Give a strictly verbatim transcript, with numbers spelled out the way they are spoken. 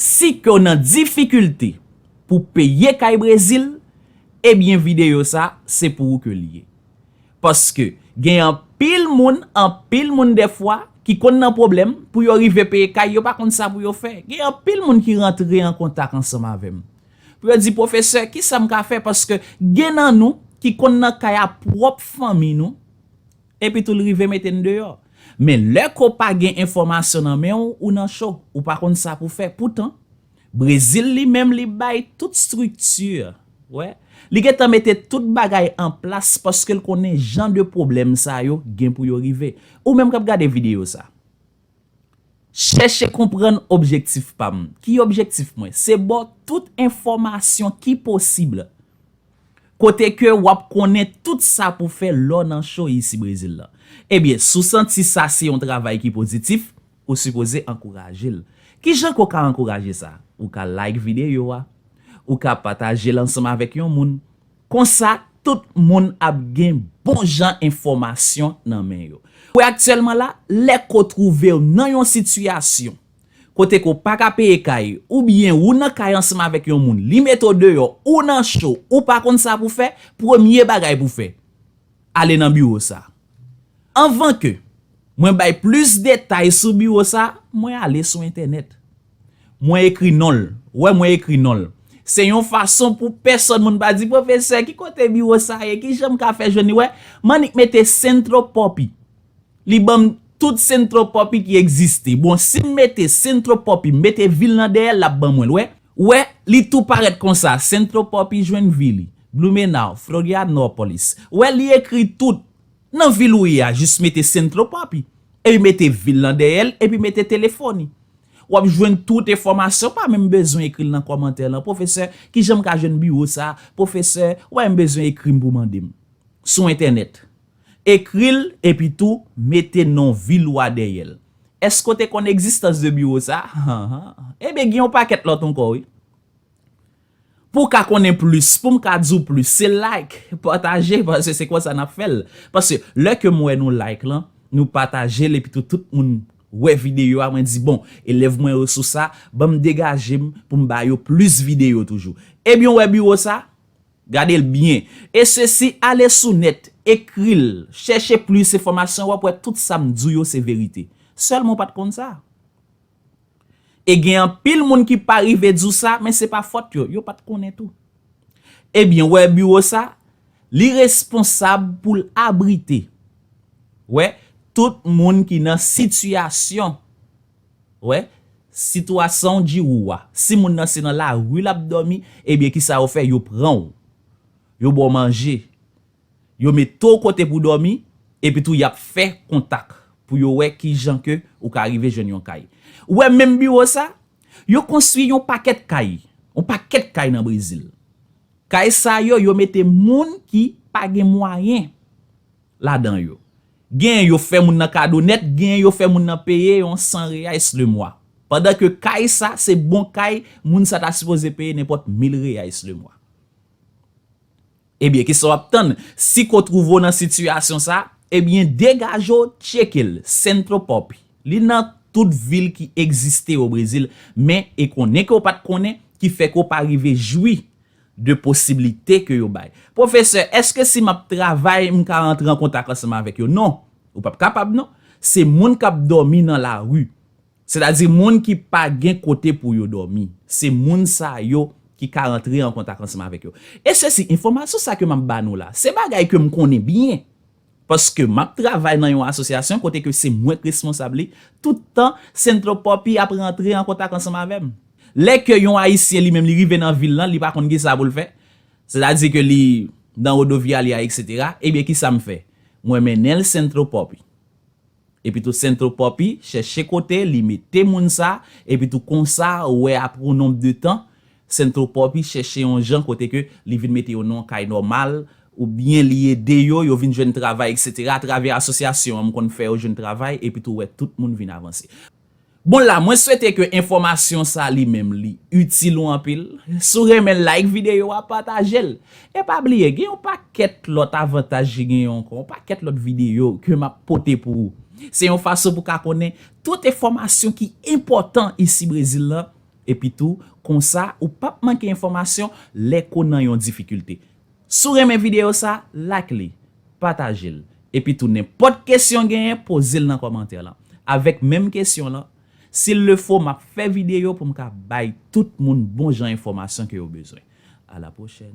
Si ke w nan difikilte pou peye kay Brezil, ebyen videyo sa se pou ou ke l ye. Paske gen anpil moun, anpil moun dèfwa ki konn nan pwoblèm pou yo rive peye kay, yo pa konn sa pou yo fè. Gen anpil moun ki rantre an kontak ansanm avè m. Pou yo di, pwofesè, kisa m ka fè? Paske gen nan nou ki konn nan kay a pwòp fanmi nou, epi tou l rive mete n deyò. Men lè ke w pa gen enfòmasyon nan men w, ou nan cho, ou pa konn sa pou fè. Poutan, Brezil li menm li bay tout estrikti, wè, li gentan mete tout bagay an plas paske l konnen jan de pwoblèm sa yo gen pou yo rive. Ou menm k ap gade videyo sa, chèche konprann objektif pa m. Ki objektif mwen? Se ba w tout enfòmasyon ki posib. Kote ke w ap konnen tout sa pou fè lè w nan cho isi Brezil la. Ebyen, si w santi sa se yon travay ki pozitif, ou sipoze ankouraje l. Kijan ke w ka ankouraje sa? Ou ka like videyo a, ou ka pataje l ansanm avèk yon moun. Konsa, tout moun ap gen bon jan enfòmasyon nan men yo. Ou wè aktyèlman la, lè ke w twouve w nan yon sitiyasyon kote ke w pa ka peye kay, oubyen ou nan kay ansanm avèk yon moun, li mete w deyò, ou nan cho, ou pa konn sa pou fè, premye bagay pou fè, ale nan biwo sa. Anvan ke mwen bay plis detay sou biwo sa, mwen ale sou entènèt. Mwen ekri non l. Wè, mwen ekri non l. Se yon fason pou pèsòn moun pa di, pwofesè, ki kote biwo sa ye? Kijan m ka fè jwenn li? Wè, m annik mete Central Poppy. Li ban m tout Central Poppy ki egziste. Bon, si m mete Central Poppy, m mete vil lan dèyè l, l ap ban mwen l. Wè, wè, li tou parèt konsa, Central Poppy, Joinville, Blumenau, Florianópolis. Wè, li ekri tout. Nan vil ou ye a, jis mete Central Poppy. Epi mete vil lan dèyè l, epi mete telefòn li. W ap jwenn tout enfòmasyon, pa menm bezwen ekri l nan kòmantè lan. Pwofesè, kijan m ka jwenn biwo sa? Pwofesè, wè m bezwen ekri m pou mande m. Sou entènèt. Ekri l, epi tou, mete non vil ou a dèyè l. Èske w te konn egzistans de biwo sa? Ebyen, gen yon pakèt lòt ankò, wi. Pou w ka konnen plis, pou m ka di w plis, se like, pataje, paske se konsa n ap fè l. Paske lè ke m wè nou like lan, nou pataje l, epi tou tout moun wè videyo a, mwen di, bon, elèv mwen yo sou sa, ban m degaje m pou m ba yo plis videyo toujou. Ebyen, w wè biwo sa? Gade l byen. E sesi, ale sou nèt, ekri l, chèche plis enfòmasyon, w ap wè tout sa m di w yo se verite. Sèlman w pa t konn sa. E gen anpil moun ki pa rive di w sa, men se pa fòt yo, yo pa t konnen tou. Ebyen, wè biwo sa, li responsab pou l abrite, wè, tout moun ki nan sitiyasyon, wè, sitiyasyon di ou a. Si moun nan se nan lari l ap dòmi, ebyen, kisa yo fè? Yo pran w. Yo ba w manje. Yo mete w kote pou dòmi, epi tou y ap fè kontak pou yo wè kijan ke ou ka rive jwenn yon kay. Ou wè menm biwo sa, yo konstwi yon pakèt kay, yon pakèt kay nan Brezil. Kay sa yo, yo mete moun ki pa gen mwayen ladan yo. Gen yo fè moun nan kado nèt, gen yo fè moun nan peye yon san reais le mwa. Pandan ke kay sa, se bon kay, moun sa ta sipoze peye nenpòt mil reais le mwa. Ebyen, kisa w ap tann? Si ke w twouve w nan sitiyasyon sa, ebyen, degaje w, tcheke l, Central Poppy. Li nan tout vil ki egziste o Brezil, men e konnen ke w pa t konnen, ki fè ke w pa rive jwi de posiblite ke yo bay. Pwofesè, èske si m ap travay, m ka rantre an kontak ansanm avèk yo? Non, ou p ap kapab, non. Se moun k ap dòmi nan lari. Sètadi moun ki pa gen kote pou yo dòmi. Se moun sa yo ki ka rantre an kontak ansanm avèk yo. E sesi, enfòmasyon sa ke m ap ba nou la, se bagay ke m konnen byen. Paske m ap travay nan yon asosyasyon kote ke se mwen k responsab li. Tout tan, Central Poppy ap rantre an kontak ansanm avè m. Lè ke yon Ayisyen li menm li rive nan vil lan, li pa konn kisa pou l fè. Sètadi ke li nan Rodovialia, etsetera. Ebyen, kisa m fè? Mwen mennen l Central Poppy. Epi tou Central Poppy chèche kote li mete moun sa, epi tou konsa, ou wè apre yon nonb de tan, Central Poppy chèche yon jan kote ke li vin mete yo nan yon kay nòmal, oubyen li ede yo, yo vin jwenn travay, etsetera. Atravè asosyasyon an, m konn fè yo jwenn travay, epi tou wè tout moun vin avanse. Bon la, mwen swete ke enfòmasyon sa li menm li itil ou anpil. Si w renmen like videyo a, pataje l. E pa bliye, gen yon pakèt lòt avantaj ki genyen ankò, yon pakèt lòt videyo ke m ap pote pou ou. Se yon fason pou w ka konnen tout enfòmasyon ki enpòtan isi Brezil lan, Epi tou, konsa ou p ap manke enfòmasyon lè ke w nan yon difikilte. Si w renmen videyo sa, like li, pataje l. Epi tou, nenpòt kesyon w genyen, poze l nan kòmantè lan. Avèk menm kesyon lan, s'il le faut, m ap fè videyo pou m ka bay tout moun bon jan enfòmasyon ke yo bezwen. A la pwochèn.